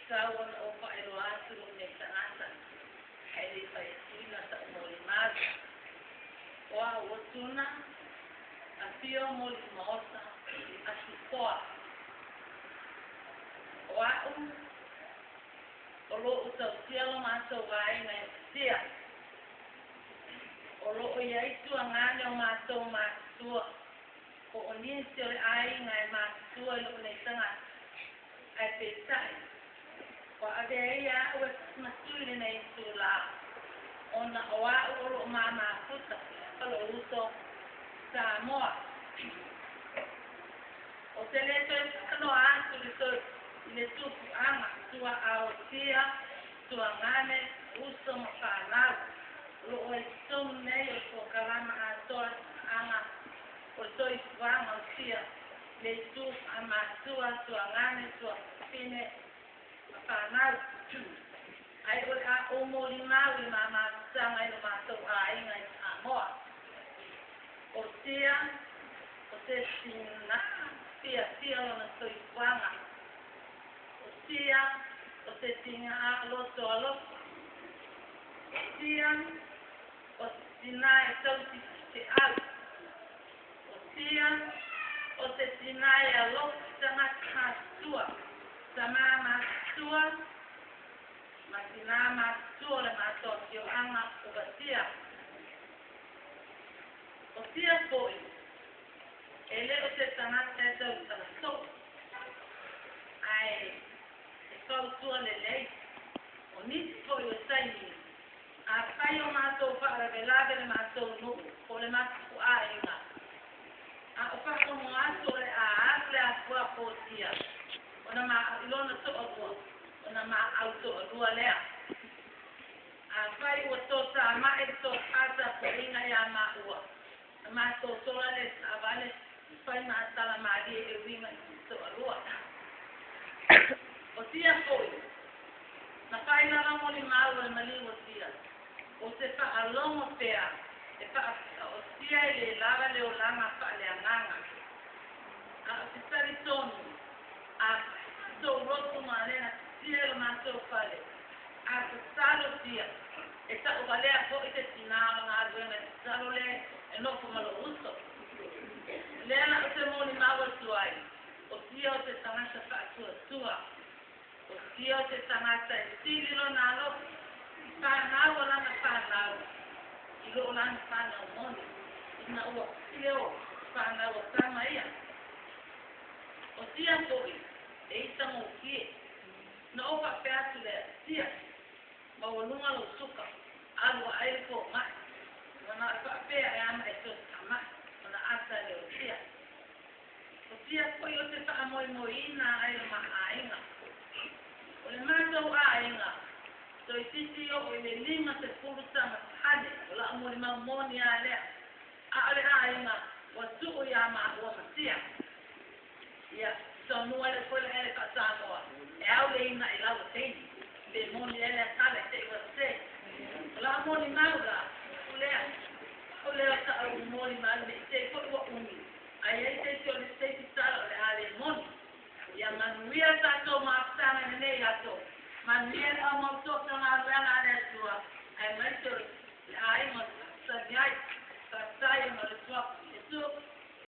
Tatau ona ou faailoa atu lou nei tagata, ae le i faiatuina sa'u molimau. O a'u o Tuna, afio Mulimaota, Asipoa. O a'u o lo'u tausia lo matou aiga i Sia. O loo i ai tuagane o matou matutua, po o nisi o le aiga e matutua i lou nei tagata, ae peitai, ua avea ia a'u e masui i lenei itulā, ona o a'u o loo mamafuta ma lo'u uso Samoa. Ou te lē toe talanoa atu i le toe i le tupuaga tua'a o Sia, tuagane, uso ma fanau o loo ai totonu nei o le polokalama atoa aga o le soifuaga o Sia, le itu faamatua, tuagane, tuafafine ma fanau. Ae o le a ou molimau i le mamafutaga i lo matou aiga i Samoa. O Sia o se tinā fiafia lona soifuaga. O Sia o se tigaā loto alofa. O Sia o se tinā e tausi feau. O Sia o se tinā e alofa i tagata matutua, tamā matutua ma tinā matutua o le matou afioaga o Vasia. O Sia foi e le o se tagata e tautala soo, ae e fautua lelei. O nisi foi o taimi, afai o matou faalavelave le matou nuu po o le matou aiga, a o faafofoga atu o le a alu le afua potia ona ma i lona toalua, ona maau toalua lea. Afai ua tosamai le tofā tapuaiga iā maua, na matou sola lea i le taavale fai matala malie e uiga i le toalua. O Sia foi, na failala molimau o le maliu o Sia, ou te faalogo pea e faapea o Sia e lē lava le olaga faaleagaga. A o se talitonu, afai matou lotu ma lena Sia i lo matou fale, a tatalo Sia, e taʻuvalea foʻi se tinā o le galuega i tatalo lea e nofo ma lou uso. Lea la ou te molimau atu ai, o Sia o se tagata faatuatua. O Sia o se tagata e sili lona alofa i fanau a lana fanau i loo lana fanau moni, ina ua leo fanau a tama ia. O Sia foi e itagofie. Na ou faapea atu lea, Sia, maualuga lou suka, alu ae le fomaʻi. Ona e faapea e ana e tosamai, ona ata le o Sia. O Sia foi o se faamoemoeina ai lo ma aiga. O le matou aiga, toeitiiti oo i le 50 tama tane, o la'u molimau moni a lea. A o le aiga ua tuu iā maua ma Sia. Ia, saunua le foi le ele faasamoa, e au le ina i lau teine. Pe moni ele a tala te ua se. O la'u molimau la, o lea, o lea o sa'u molimau nei te foi ua umi. Ai ai te o le te tala o le ale moni. Ia manuia tatou mafutaga i lenei aso. Manuia le aumautoka galuega a le Atua, aemaise o le aiga o sani ai. Faafetai ona o le suafa o Iesu.